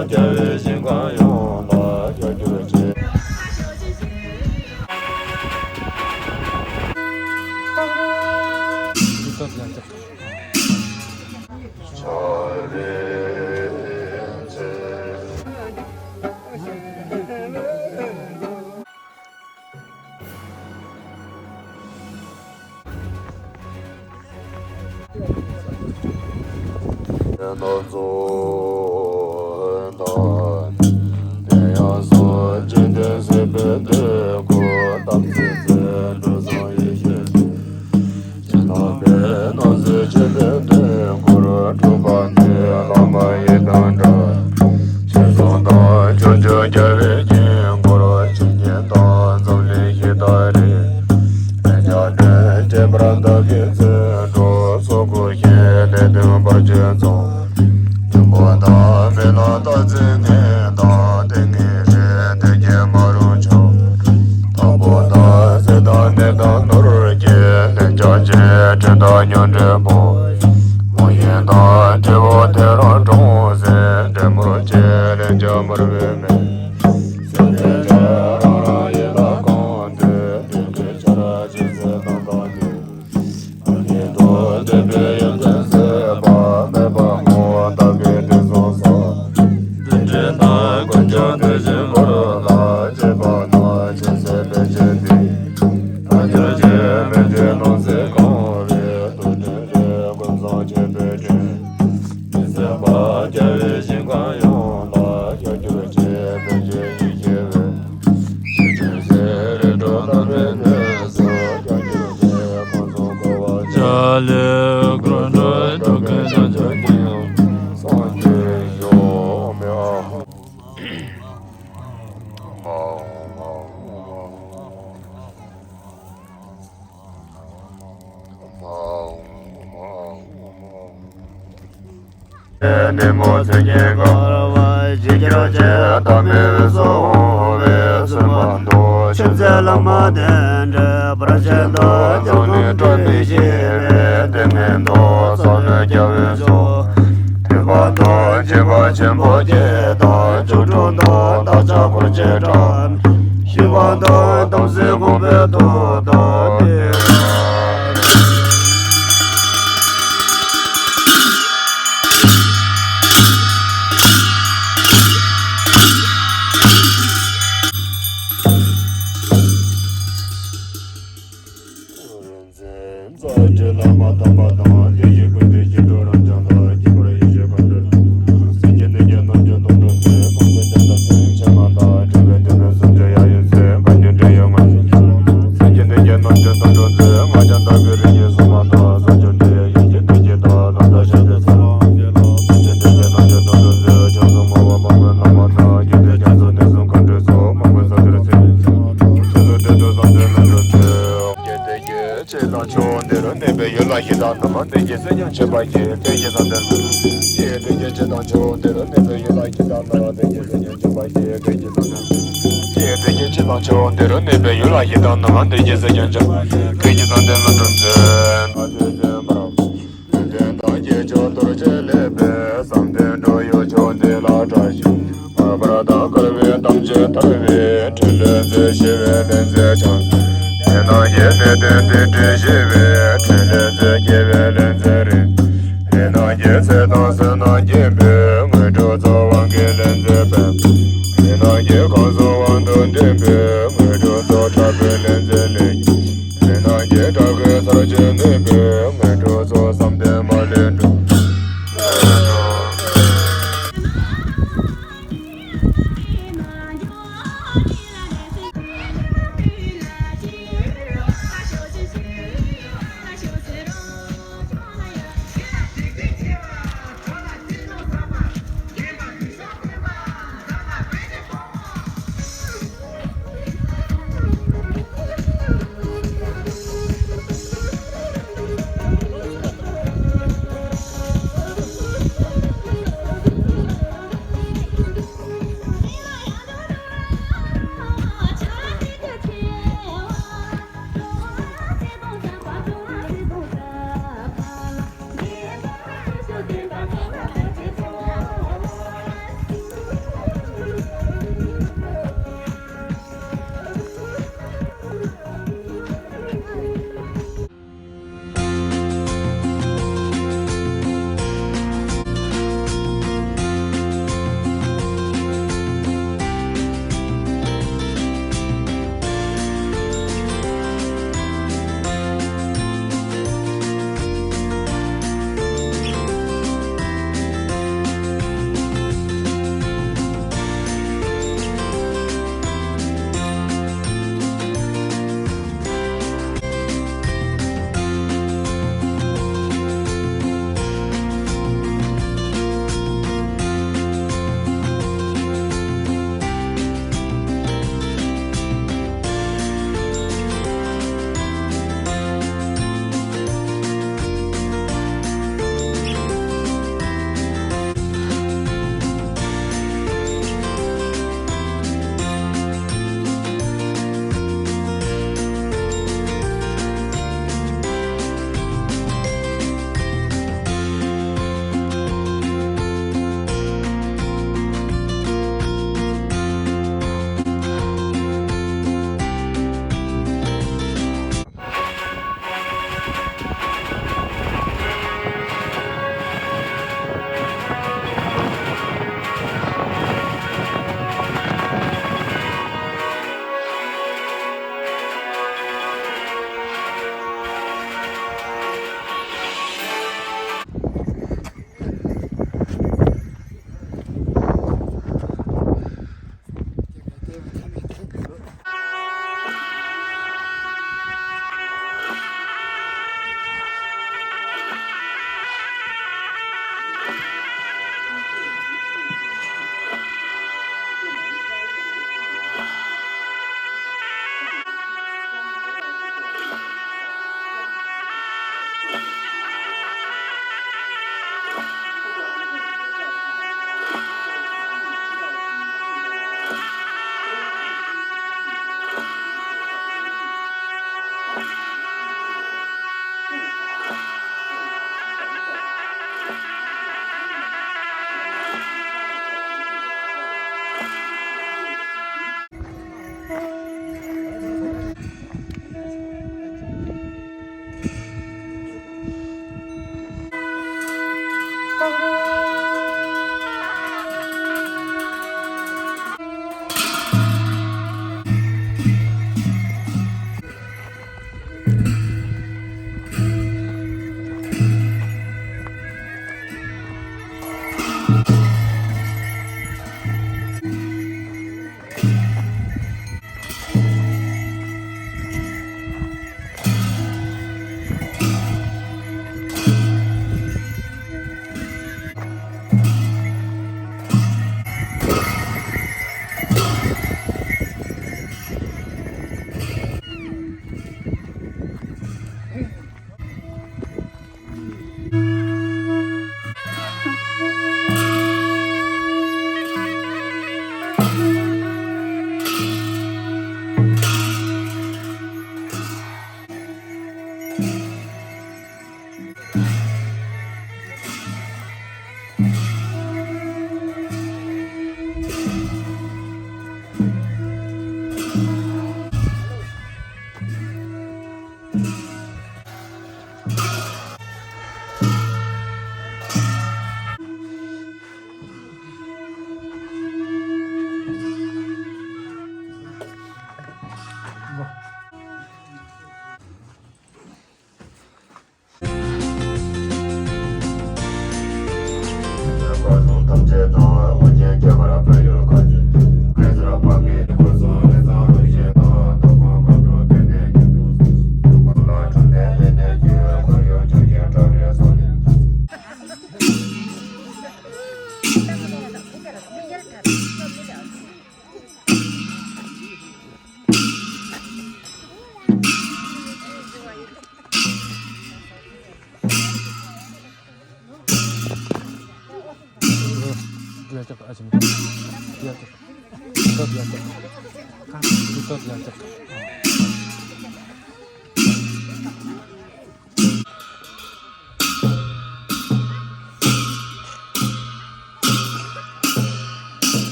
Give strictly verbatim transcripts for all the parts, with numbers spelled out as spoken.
རྒྱལ་བའི་ཞིང་ཁམས་ཡོངས་ལ་ཤར་གྱུར་ཅིག། དང་མི་ལ་བདག་འཛིན་ནི་དང་། ཏིང་ངེ་འཛིན་དེ་སྐྱེས་མ་རུངས་ཕྱོགས། དྭགས་པོ་དང་གཟིག་དང་ནད་དང་ནོར་གྱི་ལན་ཆགས་ཅན། དྲིན་དང་ཉོན་སྒྲིབ་པོ། མོ་ཡིན་དང་སྤྲེའུ་དེ་རང་གྲོང་ཟིན། འདྲེ་མོ་བཅས་ལན་ཆགས་མར་པའི་མེ། སེམས་ཅན་རང་རང་ཡིད་ལ་གང་འདོད། དུས་ཀྱི་ཆར་ཇི་སྲིད་དང་དག་ནས། ཉིད་དུ་བསྟན་པའི་ཡོན་ཏན་ཟད་པ་མེད་པ་སྨོ། བདག་གིས་དྲིན་གསུམ་བསགས། བདུད་འདྲེ་དང་དཀོན་མཆོག་དེ་བཞིན་འཁོར་ལ་བཅས་པ་རྣམས། ཇི་སྲིད་མི་འཇིགས་ཏེ། བདག་ཅག་གི་མི་འཇིགས་སྣང་སྲིད་གང་བའི། དུག་སྦྲུལ་རིགས་ཀུན་ཚང་ཆེན་པོའི་དྲིན། མི་ཟད་པ་རྒྱལ་བའི་ཞིང་ཁམས་ཡོངས་ལ་ཤར་གྱུར་ཅིག། མི་མཇེད་ཡེ་ཤེས་འོད། ནད་མུག་མཚོན་ཆས་དཀར་བ་ཞིག་གྱུར་ཅིག། བདག་མེད་འོད་སུ་འོང་བས་སུན་མ་འདོར། མཆོད་རྫས་ལྷག་མ་དང་འདྲེས་པར་བྱེད་དོ། ཕྱོགས་ནས་སྐྲོད་པའི་ཤེས་པས་ལྟས་ངན་འདོར། ས་གནོན་རྒྱལ་བའི་ཚོགས་འདུས་པ་དང་། བྱིས་པ་ཆེན་པོ་སྐྱེས་དང་བཅུ་དྲུག་དང་། བདག་ཅག་འཁོར་བཅས་བཀྲ་ཤིས་པ་དང་། དམ་ཚིག་གོང་འཕེལ་དུ་བཏང་སྟེ། ཆོས་དང་ཆོས་འདིར་གནས་པའི་ཡུལ་ལ་ཞེ་སྡང་ནི་མ། བདེན་བཞི་སེམས་ཉིད་མཆོད་པ་ཡིས། བདེན་བཞི་བསམ་གཏན་ལ་ཆོས་འདིར་གནས་པའི་ཡུལ་ལ་ཞེ་སྡང་ནི་མ། བདེན་བཞི་སེམས་ཉིད་མཆོད་པ་ཡིས། བདེན་བཞི་བསམ་གཏན་ལ་ཆོས་འདིར་གནས་པའི་ཡུལ་ལ་ཞེ་སྡང་ནི་མ། བདེན་བཞི་སེམས་ཉིད་མཆོད་པ་ཡིས། བདེན་བཞི་བསམ་གཏན་ལ་ཆོས་འདིར། ཡོན་ཏན་དང་བསྐྱེད་ཆོག་གཏོར་བཅས་ལེགས་པས། བསམ་གཏན་འགྲོ་ཡུལ་ཕྱོགས་འདི་ལ་བཀྲ་ཤིས། ཁ་འབར་དང་དཀར་བའི་དམ་ཆོས་དར་བའི་ཕྲིན་ལས་མཛོད། ཞི་བའི་ལས་མཛོད་བྱང་། དེ་རྣམས་ཀྱི་གནས་བརྟན་རྟེན་འབྲེལ་ཞི་བའི་ཕྲིན་ལས་མཛོད། དགེ་བའི་ལས་མཛོད་རིམ། དེ་རྣམས་ཀྱི་ཚེ་དང་བསོད་ནམས་བསྐྱེད་པའི་དངོས་གྲུབ་སྩོལ། དབང་གི་ལས་མཛོད་པདྨ། དེ་རྣམས་ཀྱི་ཁམས་གསུམ་དབང་དུ་འདུས་པའི་དངོས་གྲུབ་སྩོལ། དྲག་པོའི་ལས་མཛོད་ལས་ཀྱི། དེ་རྣམས་ཀྱི་དྲག་པོའི་ཚར་གཅོད་ནུས་པའི་དངོས་གྲུབ་སྩོལ། བསམ་གཏན་མ་ལུས་འགྲུབ།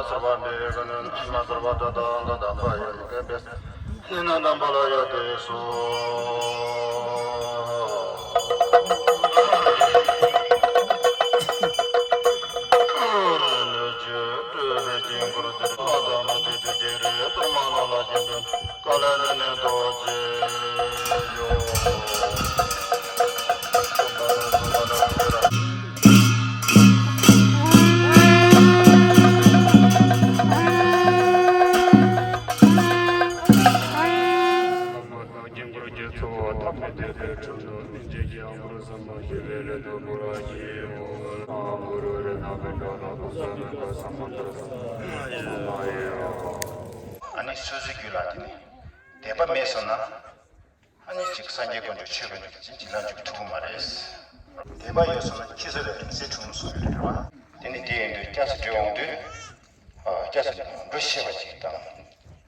ཟུར་པ་འདི་ག་ནི་མ་ཟུར་པ་ད་ལྟ་ང་དང་པ་ཡོད་མི་སྐད་པས། ནི་ན་དམ་པ་ལ་ཡ་དེ་སོ། ལས་ཀྱི་སྤྲུལ་པའི་དཀྱིལ་འཁོར་དེར་ལྷ་དང་མི་དེ་དེ་རེ་གཏོར་མ་ལ་ལ་ཀྱི་འདུན། ཀ་ལ་ལ་ནས་རྡོ་རྗེ་ཡོད། ཨ་ནི་སོ་སོའི་རྒྱུད་ལ་དེ་ནི་དད་པ་མེད་སོང་ན། ཨ་ནི་གཅིག་སངས་རྒྱས་དཀོན་མཆོག་ཆོས་དཀོན་མཆོག་དེ་ཅིག་ལ་འཇུག་ཐུབ་ཀྱི་མ་རེད། དད་པ་ཡོད་སོང་ན་ཁྱི་སོ་ལས་རིང་བསྲེལ་གྲུང་སོང་ཡོད་རེད་བ། དེ་ནི་དེ་ཡིན་དུས་སྐྱབས་སུ་འགྲོ་འོང་དུས། ཨ། སྐྱབས་སུ་འགྲོ་ཤེས་པ་ཅིག་དང་།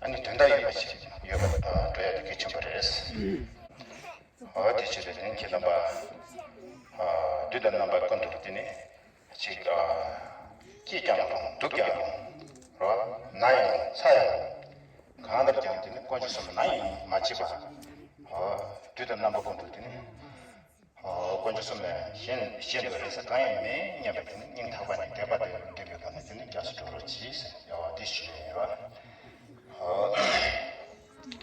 ཨ་ནི་དོན་དག་ཡོད་པ་ཅིག་ཡོད་པ་འགྲོ་ཡ་དེ་གལ་ཆེན་པོ་རེད། ཨ། དེ་བྱས་ཏེ་དེ་ནི་ཁྱེད་རྣམ་པ། ཨ། དུས་དང་རྣམ་པ་ཀུན་ཏུ་དེ་ནི། ཅིག་ཨ། སྐྱིད་ཀྱང་རུང་སྡུག་ཀྱང་རུང་། རོ། ན་ཡང་རུང་ཚ་ཡང་རུང་། གང་ལྟར་ཀྱང་དེ་ནི་དཀོན་མཆོག་གསུམ་ན་ཡང་མ་བརྗེད་པ། ཨ། དུས་དང་རྣམ་པ་ཀུན་ཏུ་དེ་ནི། ཨ། དཀོན་མཆོག་གསུམ་ལས་གཞན་གཞན་དུ་རེ་ས་གང་ཡང་མེད་སྙམ་པའི་དེ་ནི་སྙིང་ཐག་པ་ནས་དད་པ་དང་ལྡན་པའི་སྒོ་ནས་དེ་ནི་སྐྱབས་སུ་འགྲོ་རོགས་གྱིས་ཟེར་ཡ་བ་འདི་ཞུས་ཡོད་རེད་བ།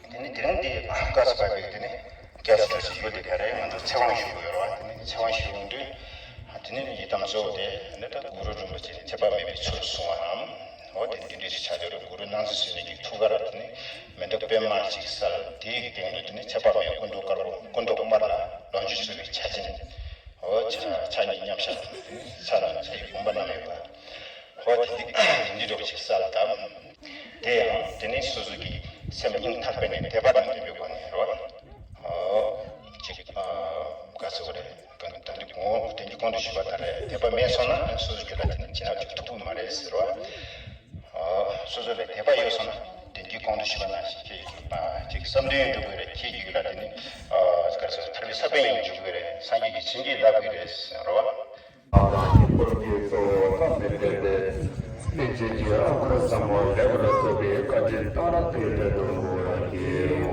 ཨ། དེ་ནི་དེ་རིང་འདི་སྐབས་སུ་བབས་པའི་དེ་ནི་སྐྱབས་སུ་འགྲོ་ཞེས་ཡུལ་དེ་ག་རེ་ང་ཚོ་ཚེ་དབང་ཞུ་གི་ཡོད་རེད་བ། དེ་ནི་ཚེ་དབང་ཞུ་ཡོང་དུས། དེ་ནི་ཡི་དམ་གཙོ་བོ་དེ་ནི་ད་གུ་རུ་རིན་པོ་ཆེ་ནི་ཚེ་དཔག་མེད་པའི་ཚུལ་གསུང་བའམ། འོ་དེ་འདི་འདྲ་ཞིག་ཆགས་ཡོད་རེད། གུ་རུ་སྣང་སྲིད་གསུམ་ལྡན་གྱི་ཐུགས་ཀར་དེ་ནི་མེ་ཏོག་པད་མ་ཅིག་གསལ། དེའི་སྟེང་དུ་དེ་ནི་ཚེ་དཔག་མེད་སྐུ་མདོག་དཀར་པོ་སྐུ་མདོག་དམར་ལ་ལོངས་སྤྱོད་ཚུལ་གྱི་ཆ་ཅན། འོ་ཕྱག་ཕྱག་གཉིས་མཉམ་བཞག་དེ་ནི་ཕྱག་ན་ཕྱག་གི་བུམ་པ་བསྣམས་ཡོད་པ། འོ་དེ་འདི་འདི་འདྲ་ཞིག་གསལ་ལ་གདམས། དེ་ཡང་དེ་ནི་སོ་སོ་གི་སེམས་སྙིང་ཐག་པ་ནས་དད་པ་དང་ལྡན་པའི་སྒོ་ནས་རོ། ཨོ། ཅིག་ཨ། ག་ཚོད་རེད། ད་འདི་གོང་དེ་འདི་གོང་དུ་ཞུས་པ་ལྟར་རེད། དད་པ་མེད་སོང་ན་སོ་སོ་རྒྱུད་ལ་དེ་ནི་ཅི་ན་ཅིག་ཐུག་ཐུབ་མ་རེད་ཟེར་རོ། ཨོ། སོ་སོ་ལ་དད་པ་ཡོད་སོང་ན་དེ་འདི་གོང་དུ་ཞུས་པ་ནང་བཞིན་ཁྱེད་ཀྱི་ཨ། ཅིག་བསམ་དོན་འགྲུབ་དགོས་རེད། ཁྱེད་ཀྱི་རྒྱུད་ལ་དེ་ནི་ཨ། ག་ཚོད་ཐར་པའི་ས་པཎ་ཡང་འཇུག་དགོས་རེད། སངས་རྒྱས་ཀྱི་བྱིན་གྱིས་བརླབས་དགོས་རེད་ཟེར་རོ། ཨ་ལ་ཁྱིམ་པོ་གི་གཙོ་བོ་ཐ་མི་དད་པས། སྨིན་བྱེད་ཀྱི་ཨ་ཁུ་ཟབ་མོ་ལེགས་པར་ཚུགས་པའི་བཀའ་དྲིན་གཏང་རག་ཏུ་ལེགས་པར་བསྔོ་བར་བགྱིའོ།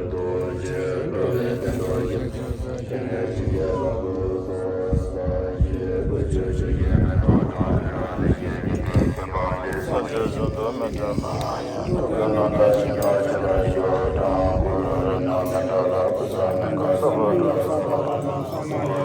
རྡོ་རྗེ་སློབ་དཔོན་དོན་གྲུབ་རྒྱལ་མཚན་ཞིང་གཤེགས་པ་གུ་རུ་སོགས་ཞེས་བུ་ཆོས་ཆོས་ཀྱི་མེ་ཏོག་དང་ལས་རང་ལས་ཀྱི་མི་དགེ་འདུན་པ་འདི་ཚོ་ཆོས་སུ་འདུ་མི་འདྲ་མ་ཡང་དུ་ནང་ད་ཞིང་ཁ་ཆེ་ལ་ཞོ་དང་གུ་རུ་ར་ན་མི་འདྲ་ལ་བུ་ས་མི་འགའ་ས་བུ་འདྲ་ས་བ་ལ་ན་ས་མ་ཡ།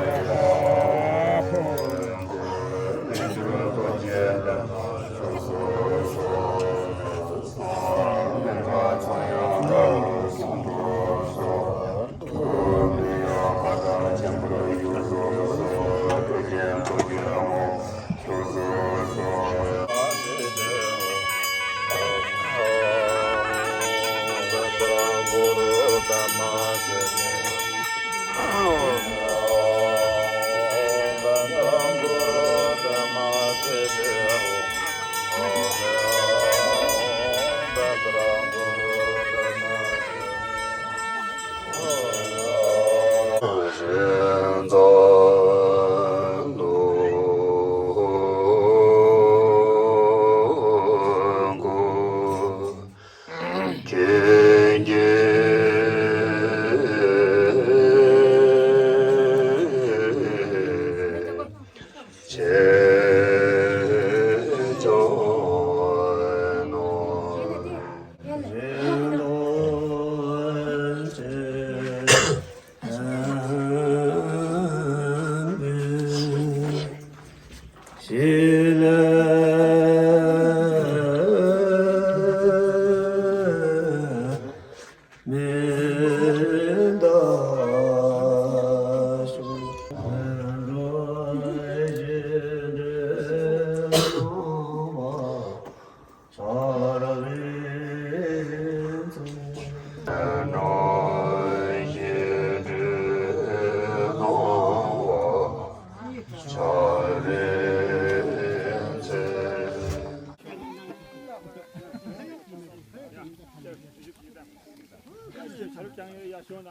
ཀྱང་ཡོད། ཡ་ཤོ་ན།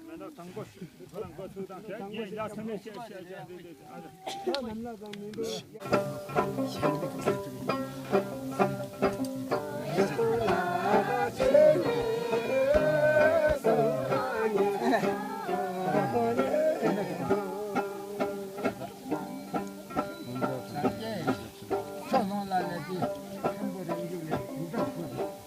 མེ་ན་དང་པོ་ཁོ་རང་གོ་ཚུགས་དང་བྱས་ངས་ཡ་ཚང་མས་བཤད་བཤད་བཤད་བཤད་བཤད། ཕྱོགས་ལྷུང་ལ་ལས་ཀྱི་ཆེན་པོ་རང་རྒྱུད་ལས་དུས་དྲུག་ཁུ།